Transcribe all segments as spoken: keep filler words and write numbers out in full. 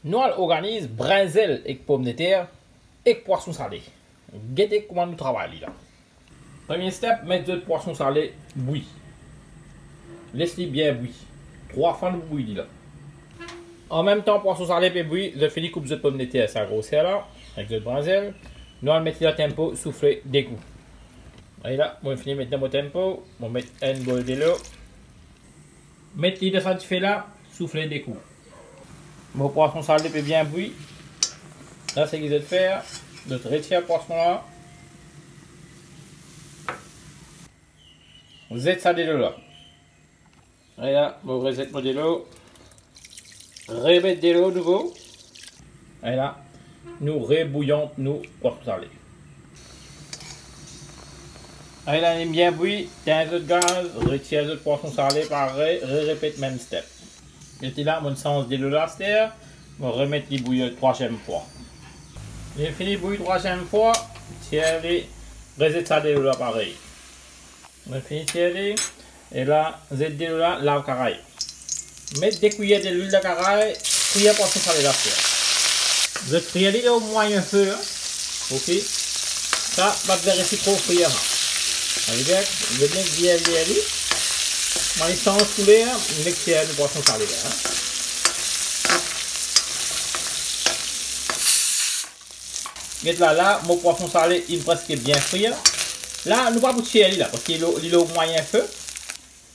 Nou al organiz brinzel ek pomdeter ek pwason sale. Gete kouma nou travay li la. Premie step, met zot pwason sale bwi. Les li bien bwi. Trwa fwa nou pou bwi li la. Anmemtan pwason sale pe bwi, zot fini koup zot pomdeter sa groser la, ek zot brinzel. Nou al met li dan tempo, soufle de kou. Ala, mo fini met dan mo tempo, mo met enn bol delo. Met li dan sa dife la, soufle de kou. Mo pwason sale pe bien bwi. La seki zot fer, zot retir pwason la. Zet sa delo la. Ala, mo rezet mo delo. Remet delo nouvo. Ala, nou rebouyon nou pwason sale. Ala, li bien bwi, tegn zot gaz, retir zot pwason sale parey, re-repet mem step. Gete la, mo sanz delo la aster, mo remet li bwi trwaziem fwa. Li fini bwi trwaziem fwa, tir li, rezet sa delo la parey. Mo fini tir li, e la, zet delo la, lav karay. Met de kwiyer delwil dan karay, frir pwason sale la aster. Zot frir li lor mwayin fe, hein. Ok. Sa, pa bizin les li tro frir, hein. Sa vedir, zot nek vir li, li. Mo sanz kouler, nek tir nou pwason sale la, hein. Get la, la, mo pwason sale, li preske bien frir. La, nou pa pou tir li la, parski li, li lor mwayin fe.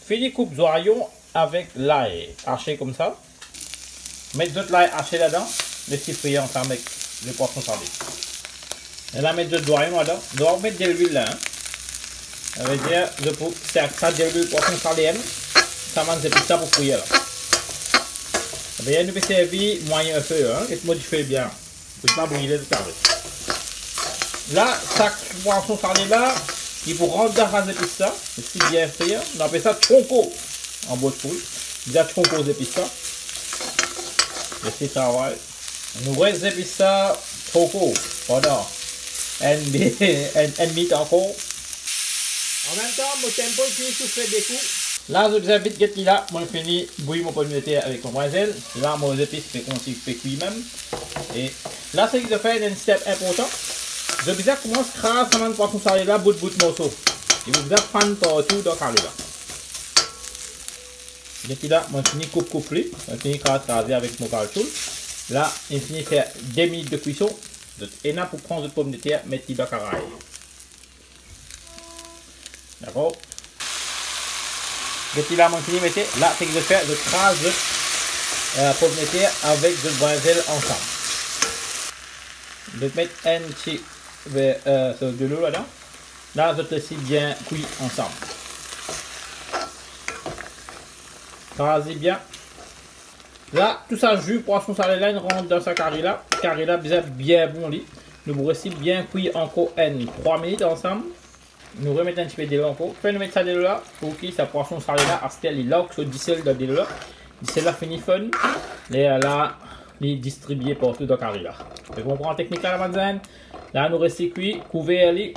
Fini koup zwayon avek lay ase koumsa. Met zot lay ase ladan, les li frir ansam ek lepwason sale. E la, met zot zwayon ladan. Zot pa met delwil la, hein. Sa vedir, zot pou, sa, sa delwil pwason sale, hein. Sa bann zepis la pou frir la. Ebien, nou pe servi mwayin fe, hein, get mo dife bien. Pou pa brile zot kari. La, sa pwason sale la, li pou rant dan sa zepis la, les li bien frir. Nou apel sa tronko an Bhojpuri. Bizin tronko zepis la. Les li travay. Nou res zepis la tronko pandan enn, enn, enn minit ankor. Anmemtan, mo tempo fini soufle de kou. La, zot bizin vit get li la, mo fini bwi mo pomdeter avek mo brinzel. La, mo zepis pe koumans pe kwi mem. E la, seki zot fer, enn step inportan. Zot bizin koumans kraz sa bann pwason sale la, bout bout morso. E zot bizin fann partou dan kari la. Depi la, mo fini koup koup li, mo fini kraz kraze avek mo kalchoul. La, li fini fer de minit de kwison. Zot ena pou pran zot pomdeter, met li dan karay. Dakor? Depi la, mo fini mete, la, seki zot fer, zot kraz zot, eh, pomdeter avek zot brinzel ansam. Zot met enn ti, eh, so delo ladan. La, zot les li bien kwi ansam. Kraz li bien. La, tou sa zi pwason sale la, inn rant dan sa kari la. Kari la bizin bien bon li. Nou pou les li bien kwi ankor enn trwa minit ansam. Nou remet enn tipe delo ankor. Fer nou met sa delo la, pou ki sa pwason sale la, aster li larg so disel dan delo la. Disel la fini fonn. Lerla, li distribie partou dan kari la. Zot konpran teknik la, la bann zenn? La, nou les li kwi, kouver li.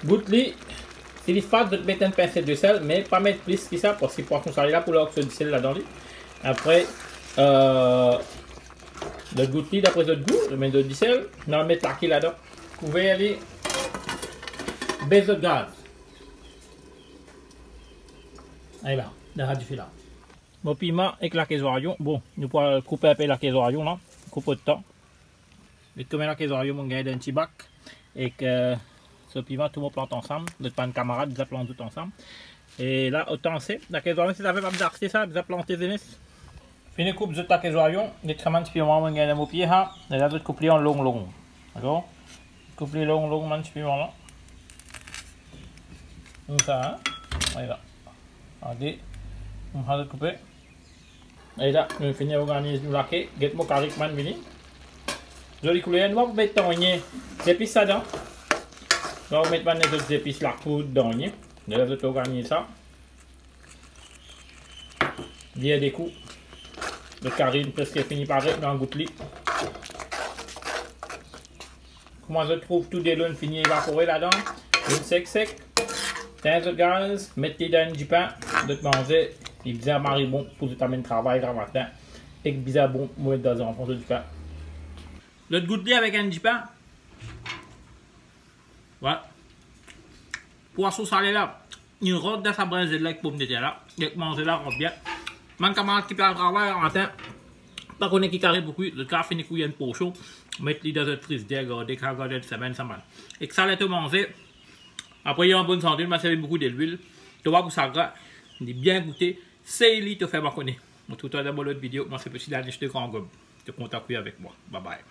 Gout li, si li fad, zot met enn pinse disel, me pa met plis ki sa, parski pwason sale la pou larg so disel ladan li. Apre, eh, zot gout li dapre zot gou, zot met zot disel, nou met lake ladan. Kouver li, bes zot gaz. Ala, dan sa dife la. Mo piman ek lake zwayon. Bon, nou pou al koup inpe lake zwayon la. Koup otan. Met kouma lake zwayon mo gagn dan enn ti bak. Ek, eh, so piman, tou mo plant ansam. Zot bann kamarad, zot plant zot ansam. E la, otan se, lake zwayon, si zot pa bizin aste sa, zot plante zenes. Fini koup zot lake zwayon, get sa bann ti piman mo gagn dan mo pie sa. E la, zot koup li an long long. Dakor? Koup li long long, bann ti piman la. Koumsa, hein? Ala. Gade. Koumsa zot koupe. E la, nou fini organiz nou lake. Get mo kari kouma li vini. Zoli kouler, nou pa pou met dan enn zepis ladan. Nou pa pou met bann lezot zepis, lapoud, dan enn. Nou les zot organiz sa. Vir de kou. Zot kari preske fini pare, nou al gout li. Kouma zot trouv tou delo inn fini evapore ladan, inn sek sek, tegn zot gaz, met li dan enn dipin, zot manze, li bizin mari bon pou zot amenn travay gramatin. Ek bizin bon, mo met dan zanfan, an tou ka. Lot gout li avek enn dipin. Vwala. Pwason sale la, li rant dan sa brinzel la ek pomdeter la. Ek manze la rant bien. Bann kamarad ki pe al travay matin, pa kone ki kari pou kwi, zot kapav fini kwi enn porsion, met li dan zot frizider, garde, kapav gard enn semenn, sa mal. Ek sa, ler to manze, apre li an bonn sante, li pa servi boukou delwil, to pa pou sagrin, li bien goute, sey li, to fer mwa kone. Mo trouv twa dan mo lot video, mwa se Petit Danish de Grand Gaube. To kontan kwi avek mwa. Bye bye.